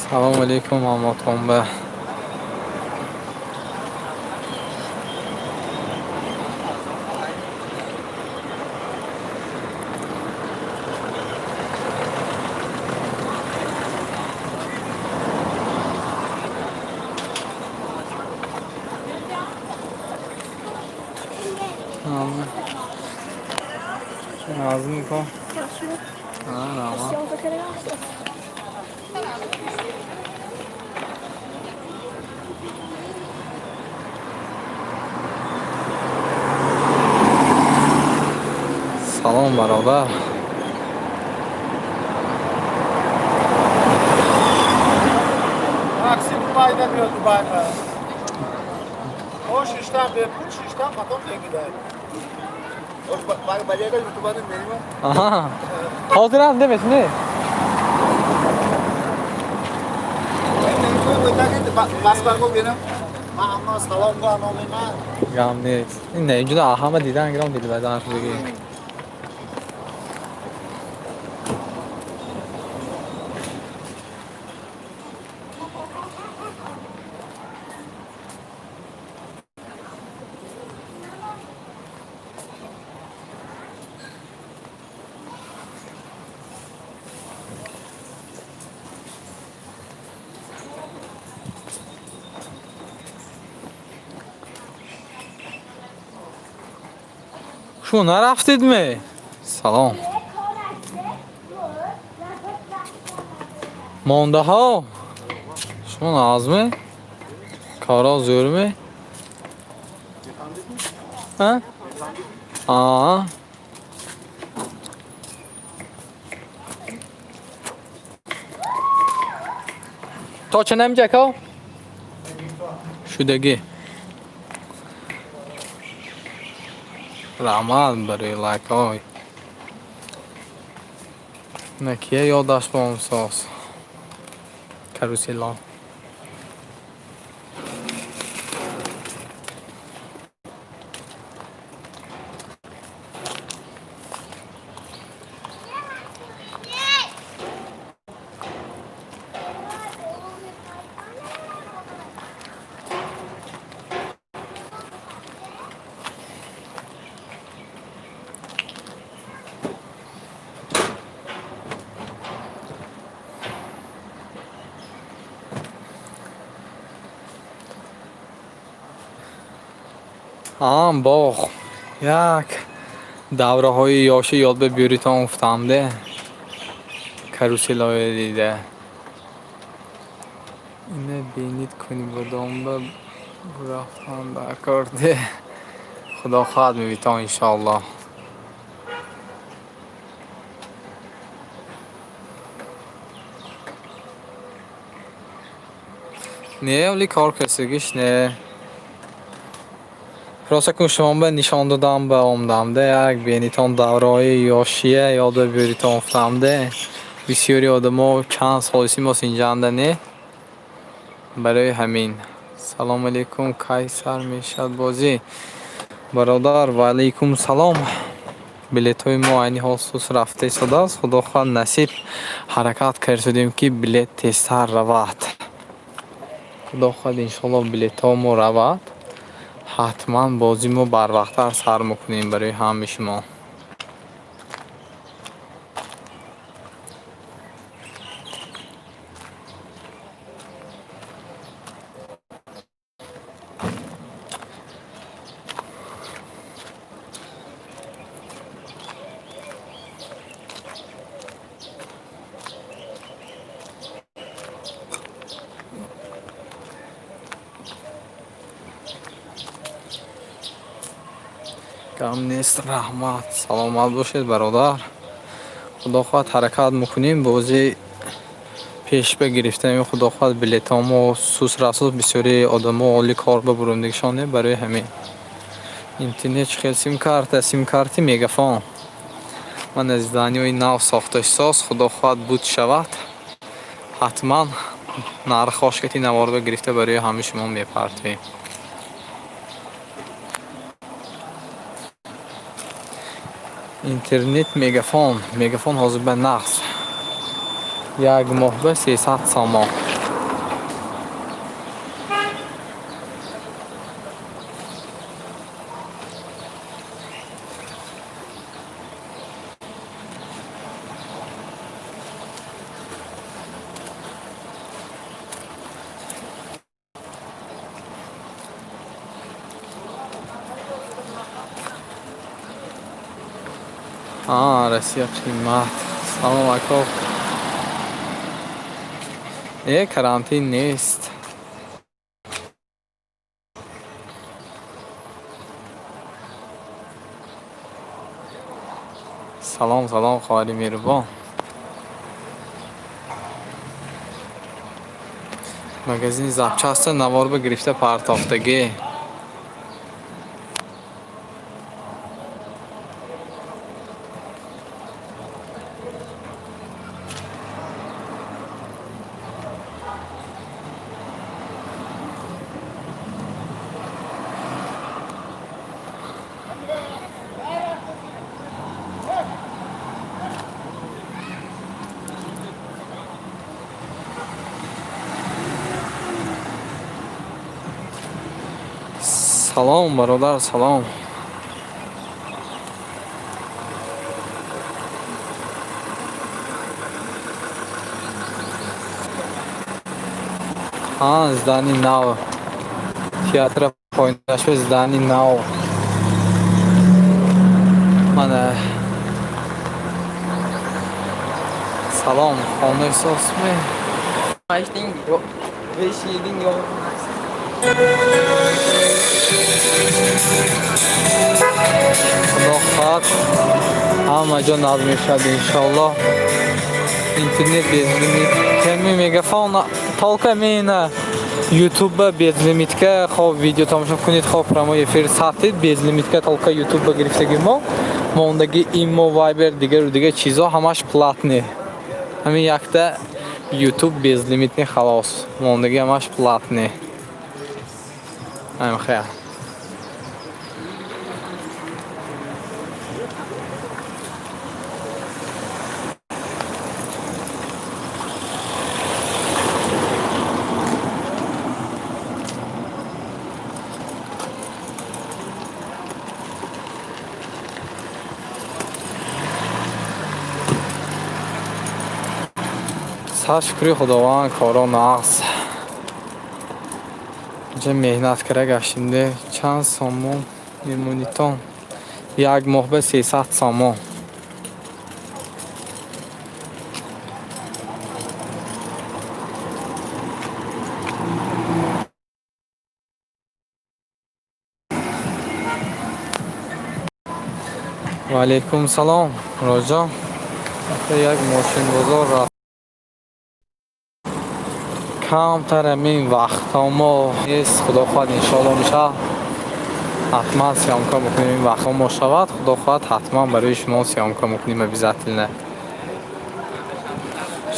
Салому алейкум, ҳамотонба. Назмико. Салом, бародар. Такси Дубай намеяд, Дубай ба. О, шиштам, бепул шиштам, потом деньги дай. Аҳа. Ҳозирам демес, не? Салом ба номи ман. Гам нест. Ин не, инҷо ҳама дидан гирам дилбадан шудагӣ. Шумо нарафтед ме? Салом. Мондаҳо? Шумо нағзме? Коро зӯрме? А? Аа. То чӣ намиҷа ко? Шудагӣ. Раҳмат барои лайкҳой. На кия ёдаш бомсоз? Карусело. Ам боғ. Як давраҳои ёшӣ ёд ба биёритон гуфтамде. Каруселое дида. Ина бинид кунӣ бодомба рафтан дар корде. Худо хоҳад мебитон иншоаллоҳ. Не, оли кор касагиш не. Просто кун шумо ба нишон додам ба омдамде, як бинитон давраҳои ёшия ёд ба биёритон гуфтамде. Бисёри одамо чанд солиси мос инҷанда не. Барои ҳамин. Салому алейкум, кай сар мешавад бозӣ? Бародар, ва алейкум салом. Билетҳои мо айни ҳол сус рафта истодааст. Худо хоҳад насиб ҳаракат кардем ки билет тезтар равад. Худо хоҳад иншоаллоҳ билетҳо мо равад. Ҳатман бозӣ мо барвақттар сар мекунем барои ҳамаи шумо. Гам нест, раҳмат. Саломат бошед, бародар. Худо хоҳад ҳаракат мекунем бозӣ пешба гирифтем. Худо хоҳад билетҳо мо сус расуд бисёри одамо оли кор ба бурундигишон не барои ҳамин. Интернет чӣ хел сим-карта, сим-карти Мегафон. Ман аз зданиҳои нав сохта соз, худо хоҳад буд шавад. Ҳатман нархҳош кати наворба гирифта барои ҳамаи шумо мепартоем. Интернет Мегафон, Мегафон ҳозир ба нағз, як моҳ ба 300 сомон. А, Россия қимат. Салом, ако. Э, карантин нест. Салом, салом, хоҳари меҳрубон. Магазини запчаста навор ба гирифта партофтагӣ. Салом, бародар, салом. А, здани нав. Театра поинашва здани нав. Мана. Салом, хона сосми? Açtın yok. Beş yedin yok. Худо хоҳад, ҳама ҷо нағз мешавад, иншоаллоҳ. Интернет безлимит. Ками Мегафон только мена Ютуба безлимитка, хоб видео тамошо кунед, хоб прямой эфир сатид безлимитка, только Ютуба гирифтаги мо. Мондаги Имо, Вайбер, дигару дигар чизо ҳамаш платный. Ҳамин якта Ютуб безлимитный, халос. Мондаги ҳамаш платный. Ҳамин хел. Сад шукри Худованд, коро нағз. Инҷа меҳнат кара гаштимде. Чанд сомон мемонитон? Як моҳ ба 300 сомон. Ва алайкум салом, Роҷон. Як мошинбозор рафт. Камтар ҳамин вақтҳо мо нест, худо хоҳад, иншоалло мешавад. Ҳатман съёмка мекунем, ин вақтҳо мо шавад, худо хоҳад, ҳатман барои шумо съёмка мекунем обязательно.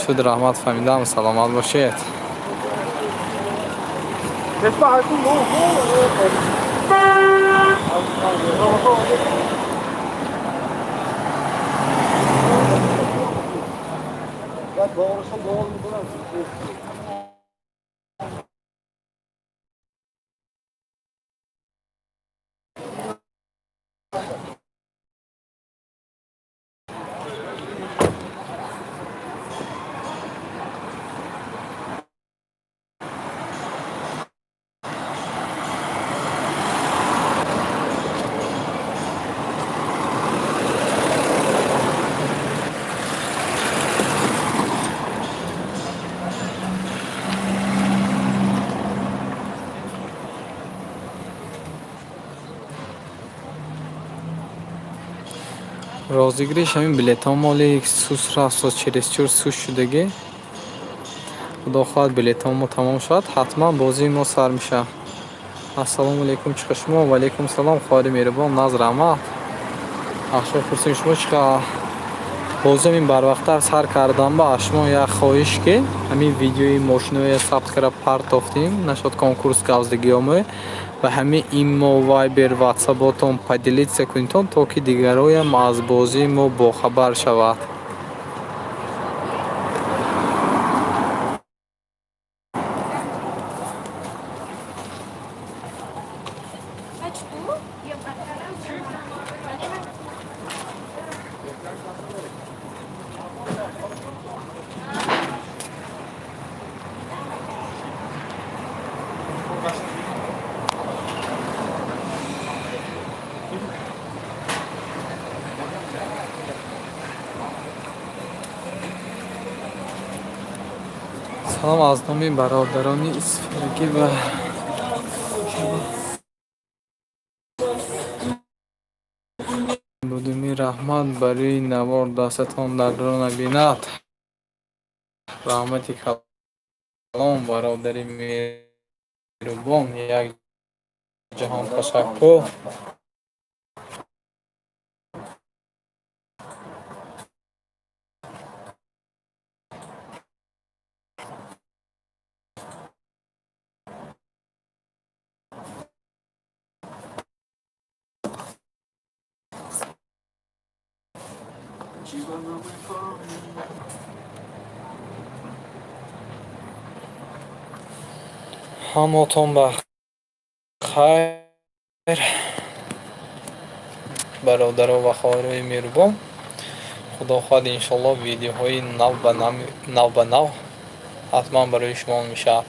Шуд, раҳмат, фаҳмидам, саломат бошед. Розыгрыш ҳамин билетҳо моли сус рафт, чересчур сус шудагӣ. Худо хоҳад, билетҳо мо тамом шавад, ҳатман бозии мо сар мешавад. Ассалому алайкум, чӣ шумо? Ва алайкум салом, хоҳари меҳрубон, наз, раҳмат. Ахшо, пурсем, шумо чӣ хабар? Бозам ин барвақттар сар кардам, ба шумо як хоҳиш, ки ҳамин видеои мошиноя сабт карда партофтем нашод, конкурс гавздагиёмо ва ҳамин имо, Вайбер, Ватсаботон поделиться кунедтон, то ки дигароям аз бозии мо бохабар шавад. Салом аз номи бародарони исфарагӣ ва будуми. Раҳмат барои навор, дастатон дардро набинад. Раҳмати калон, бародари меҳрубон, як ҷаҳон ташаккур. Ҳамотон ба хайр, бародаро ва хоҳарои меҳрубон. Худо хоҳад, иншоалло, видеоҳои нав ба нав ҳатман барои шумо мешавад.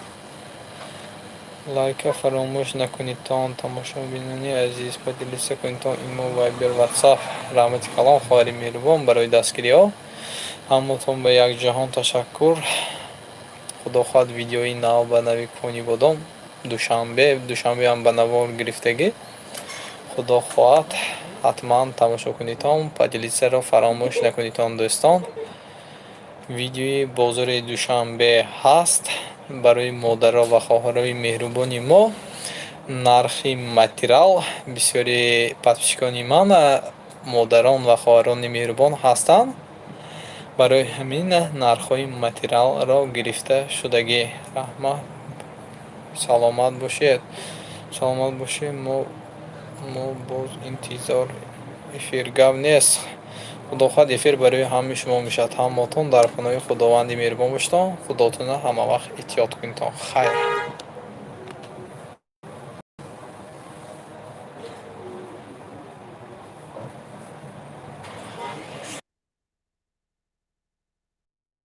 Лайка фаромӯш накунедтон, тамошобинони азиз, поделиться кунедтон имо, Вайбер, Ватсап. Раҳмати калон, хоҳари меҳрубон, барои дастгириҳо. Ҳамотон ба якҷаҳон ташаккур. Худо хоҳад, видеои нав ба нави Конибодом душанбе, душанбеам ба навор гирифтагӣ. Худо хоҳад, ҳатман тамошо кунедтон, поделиться ро фаромӯш накунедтон, дӯстон. Видеои бозори Душанбе ҳаст барои модаро ва хоҳарои меҳрубони мо. Нархи материал, бисёри подписчикони ман модарон ва хоҳарони меҳрубон ҳастанд, барои ҳамин нархҳои материалро гирифта шудагӣ. Раҳмат, саломат бошед, саломат бошед. Мо боз интизор эфир. Гап нест, худо хоҳад, эфир барои ҳамаи шумо мешавад. Ҳамаотон дар паноҳи Худованди меҳрубон бошедон, худотона ҳамавақт эҳтиёт кунедтон. Хайр.